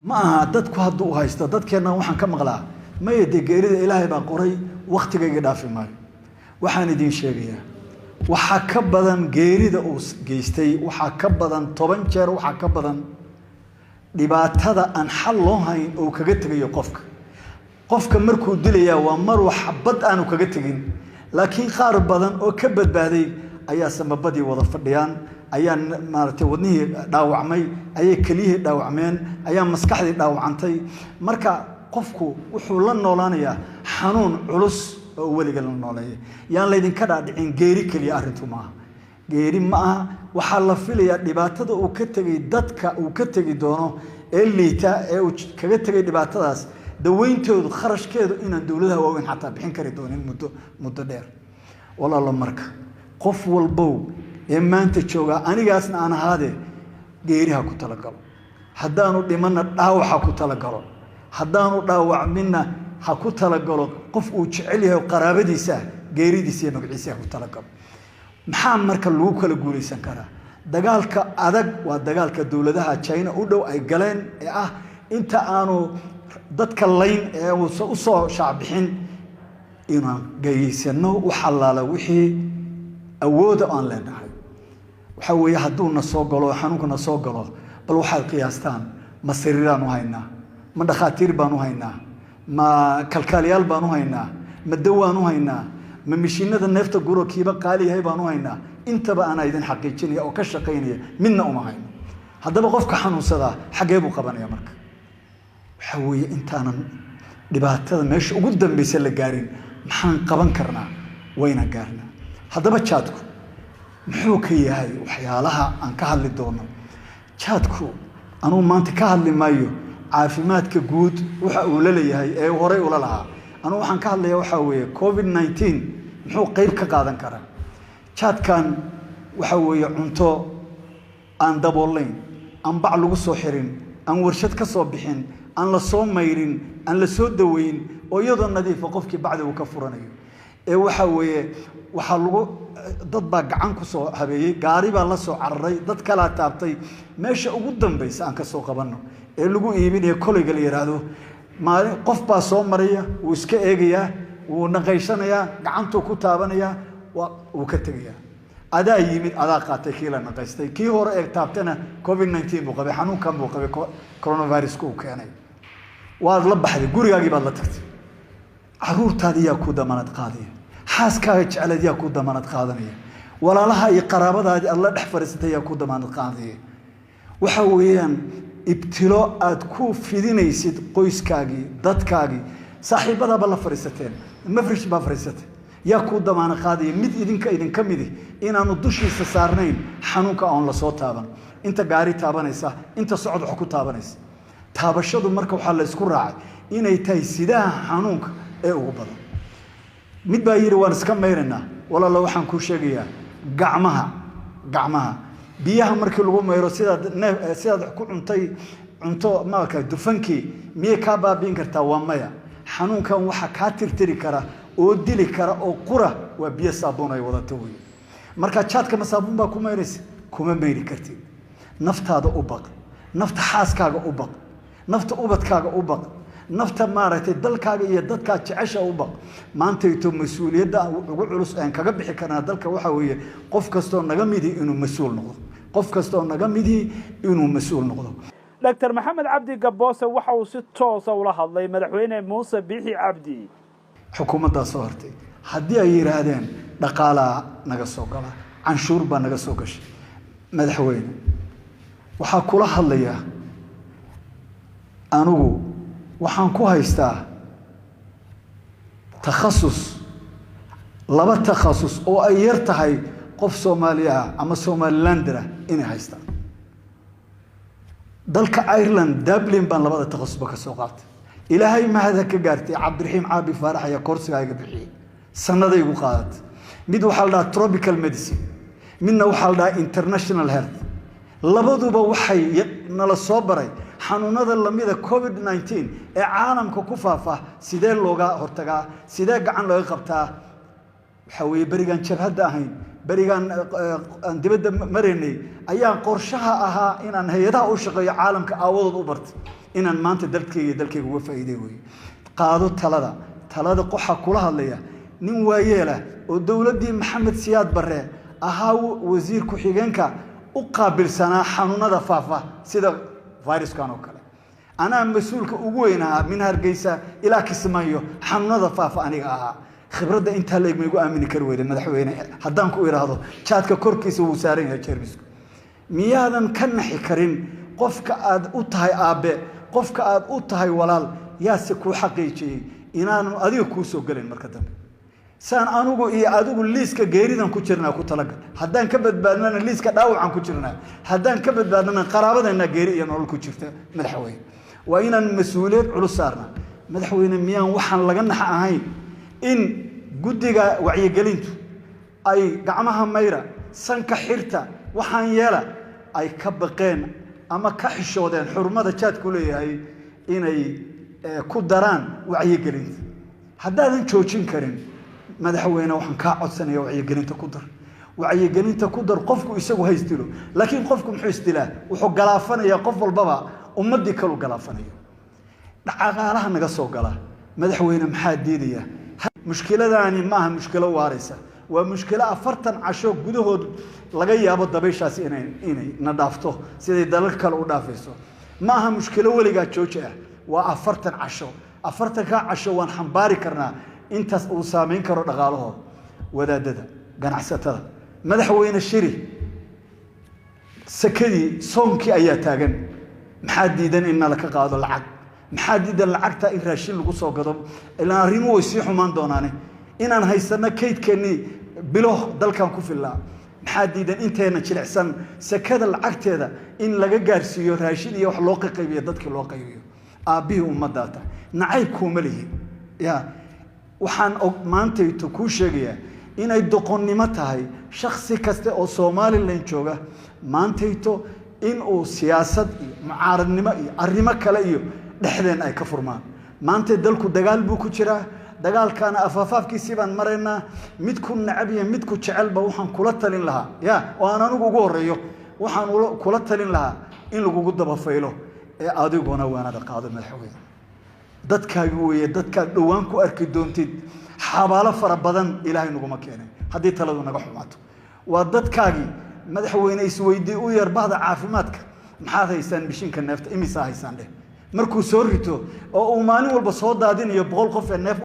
Ma aha dadku hadduu haysto dadkeenna waxaan ka maqlaa maya, dee geerida Ilaahay baa qoray, wakhtigayga dhaafi maayo. Waxaan idiin sheegayaa, waxaa ka badan geerida uu geystay, waxaa ka badan 10 jeer, waxaa ka badan dhibaatada aan xal loo hayn oo kaga tegayo qofka. Qofka markuu dilayaa waa maruu xabad aanu kaga tegin, laakiin qaar badan oo ka badbaaday ayaa samabadii wada fadhiyaan, ayaa maaragtay wadnihii dhaawacmay, ayay keliyihii dhaawacmeen, ayaa maskaxdii dhaawacantay. Marka qofku wuxuu la noolaanayaa xanuun culus oo weliga la nooleeya. Yaan laydinka dhaadhicin geeri keliya, arrintu maaha geeri, ma aha. Waxaa la filayaa dhibaatada uu ka tegay, dadka uu ka tegi doono ee liita ee uu kaga tegay, dhibaatadaas daweyntoodu, kharashkeedu inaan dowladaha waaweyn xataa bixin kari doonin muddo dheer. Walaalo, marka qof walbow ee maanta joogaa, anigaasna aan ahaadee, geeriha ku talagalo. Haddaanu dhimanna dhaawaxa ku talagalo, haddaanu dhaawacminna ha ku talagalo qof uu jecel yahay oo qaraabadiisa ah geeridiisa iyo magaciisa ha ku talagalo. Maxaa marka lagu kala guulaysan karaa? Dagaalka adag waa dagaalka dowladaha China u dhow ay galeen ee ah inta aanu dadka layn ee uusan usoo shaacbixin inaan geysano wax allaala wixii awooda aan leenahay. Waxaa weeye hadduu na soo galo, xanuunka na soo galo, bal waxaad qiyaastaan: ma sariiraan u haynaa? Ma dhakhaatiir baan u haynaa? Ma kalkaaliyaal baan u haynaa? Ma dawaan u haynaa? Ma mishiinada neefta guro kiiba qaali yahay baan u haynaa? Intaba aanaa idin xaqiijinaya oo ka shaqaynaya, midna uma hayno. Haddaba qofka xanuunsadaa xaggee buu qabanaya? Marka waxaa weeye intaanan dhibaatada meesha ugu dambeysa la gaarin, maxaan qaban karnaa? Wayna gaarnaa. Haddaba jaadku muxuu ka yahay waxyaalaha aan ka hadli doono? Jaadku, anugu maanta ka hadli maayo caafimaadka guud waxa uu la leeyahay ee horey ula lahaa. Anugu waxaan ka hadlaya waxaa weeye COVID-19 muxuu qeyb ka qaadan karaa jaadkan. Waxa weeye cunto aan daboolayn, aan bac lagu soo xirin, aan warshad ka soo bixin, aan la soo mayrin, aan la soo daweyn, oo iyadoo nadiifa qofkii bacdi uu ka furanayo ee waxa weeye waxaa lagu dad baa gacan ku soo habeeyey, gaari baa la soo cararay, dad kalaa taabtay. Meesha ugu dambaysa aan ka soo qabanno ee lagu iibinayo koleyga la yidhaahdo, maalin qof baa soo maraya, wuu iska eegayaa, wuu naqaysanayaa, gacantuu ku taabanayaa, wuu ka tegayaa. Adaa yimid, adaa qaatay kii la naqaystay, kii hore ee taabtana COVID-19 buu qabay, xanuunkan buu qabay coronaviruska uu keenay. Waad la baxday, gurigaagii baad la tagtay. Caruurtaadi yaa ku damaanad qaadaya? Xaaskaaga jecleed yaa ku damaanad qaadanaya? Walaalaha iyo qaraabadaadii aad la dhex fadhiisatay yaa ku damaanad qaadaya? Waxa weeyaan ibtilo aad ku fidinaysid qoyskaagii, dadkaagii, saaxiibadaaba la fadhiisateen, mafrish baa fadhiisatay. Yaa kuu damaano qaadaya mid idinka idinka midi inaanu dushiisa saarnayn xanuunka oon lasoo taaban? Inta gaari taabanaysa, inta socod wax ku taabanaysa, taabashadu marka waxaa la isku raacay inay tahay sidaha xanuunka ee ugu badan. Mid baa yidhi waan iska mayraynaa. Walaalo, waxaan kuu sheegayaa gacmaha biyaha markii lagu mayro, sidaad neef sidaad ku cuntay cunto maalka dufankii miyay kaa baabi'in kartaa? Waa maya. Xanuunkan waxaa kaa tirtiri kara oo dili kara oo qura waa biyo saabuun ay wadato wey. Marka jaadka ma saabuun baa ku mayraysa? Kuma mayri kartid. Naftaada u baq, nafta xaaskaaga u baq, nafta ubadkaaga u baq, nafta maaragtay dalkaaga iyo dadkaa jecesha u baq. Maantayto mas-uuliyadda ugu culus aan kaga bixi karnaa dalka waxaa weeye qof kastoo naga midii inuu mas-uul noqdo, qof kastoo naga midii inuu mas-uul noqdo. Dr Maxamed Cabdi Gaboose waxa uu si toosa ula hadlay Madaxweyne Muuse Biixi Cabdi. Xukuumaddaa soo hortay haddii ay yidhaahdeen dhaqaalaa naga soo gala, canshuur baa naga soo gashay. Madaxweyne, waxaa kula hadlayaa anigu waxaan ku haystaa takhasus, laba takhasus oo ay yar tahay qof Soomaali ah ama Somalilander ah inay haystaan. Dalka Ireland, Dublin, baan labada takhasusba ka soo qaatay. Ilaahay mahada ka gaartay, Cabdiraxiim Caabi Faarax ayaa koorsigaa iga bixiyey, sanaday igu qaadatay. Mid waxaa la dhahaa tropical medicine, midna waxaa la dhahaa international health. Labaduba waxay nala soo baray xanuunada lamida COVID-19 ee caalamka ku faafa, sidee looga hortagaa, sidee gacan looga qabtaa. Waxaa weeye berigaan jabhadda ahayn, berigaan aan dibadda maraynay, ayaan qorshaha ahaa inaan hay-adaha u shaqeeyo caalamka aawadood u bartay. Inaan maanta dalkayga iyo dalkayga uga faa'iiday weeye. Qaado talada. Talada qoxa kula hadlaya nin waayeelah oo dowladdii Maxamed Siyaad Barre ahaa wasiir ku-xigeenka u qaabilsanaa xanuunada faafa sida viruskan oo kale. Anaa mas-uulka ugu weyn ahaa min Hargeysa ilaa Kismaayo, xanuunada faafa aniga ahaa. Khibradda intaa la eg ma igu aamini kari weyde, madaxweyne, haddaan ku idhaahdo jaadka korkiisa wuu saaran yahay jeermisku? Miyaadan ka naxi karin qofka aad u tahay aabbe, qofka aad u tahay walaal? Yaase kuu xaqiijiyey inaanu adiga kuu soo gelayn marka dambe? Saan anugu iyo adigu liiska geeridan ku jirnaa ku talagal. Haddaan ka badbaadnana liiska dhaawacan ku jirnaa, haddaan ka badbaadnana qaraabadeenna geeri iyo nolol ku jirta. Madaxweyne, waa inaan mas-uuliyad culus saarnaa. Madaxweyne, miyaan waxaan laga naxa ahayn in guddiga wacyigelintu ay gacmaha mayra, sanka xirta, waxaan yeela ay ka baqeen ama ka xishoodeen xurmada jaadku leeyahay inay ku daraan wacyigelinta? Haddaadan joojin karin, madaxweyne, waxaan kaa codsanaya wacyigelinta ku dar, wacyigelinta ku dar. Qofku isagu ha isdilo, laakiin qofku muxuu isdilaa? Wuxuu galaafanayaa qof walbaba ummaddii kalu galaafanayo, dhaqaalaha naga soo gala. Madaxweyne, maxaa diidaya? Mushkiladaani maaha mushkilo waaraysa, waa mushkilo 40 casho gudahood laga yaabo dabayshaasi inay na dhaafto siday dalalka kale u dhaafayso. Ma aha mushkilo weligaa jooji ah, waa 40 casho. 40-kaa casho waan xambaari karnaa intaas uu saameyn karo dhaqaalahooda. Wadaadada, ganacsatada, madaxweyne, shiri. Sakadii soonkii ayaa taagan. Maxaa diidan in nala ka qaado lacag? Maxaa diidan lacagta in raashin lagu soo gado? Ilaan arrimuhu way sii xumaan doonaane, inaan haysano kaydkeennii bilo dalkan ku fillaa. Maxaa diidan inteena jilicsan sakada lacagteeda in laga gaarsiiyo raashin iyo wax loo qaybiyo, dadkii loo qaybiyo? Aabbihii ummaddaa tahay, nacayb kuuma lihi ya. Waxaan maantayto kuu sheegayaa inay doqonnimo tahay shaksi kasta oo Somalilan jooga maantayto inuu siyaasad iyo mucaaradnimo iyo arrimo kale iyo dhexdeen ay ka furmaan. Maanta dalku dagaal buu ku jiraa, dagaalkaana afafaafkiisii baan maraynaa. Mid ku nacab iyo mid ku jecelba waxaan kula talin lahaa ya, oo aan anigu ugu horreeyo, waxaan kula talin lahaa in lagugu dabafaylo ee adiguna waanada qaado. Madaxweyne, dadkaagi weeye, dadkaad dhowaan ku arki doontid xabaalo fara badan Ilaahay naguma keenay haddii taladu naga xumaato, waa dadkaagii. Madaxweyne, isweydii u yar bahda caafimaadka: maxaad haysaan? Mishinka neefta imisaa haysaan dheh. Markuu soo rito oo uu maalin walba soo daadinayo 100 qof ee neef.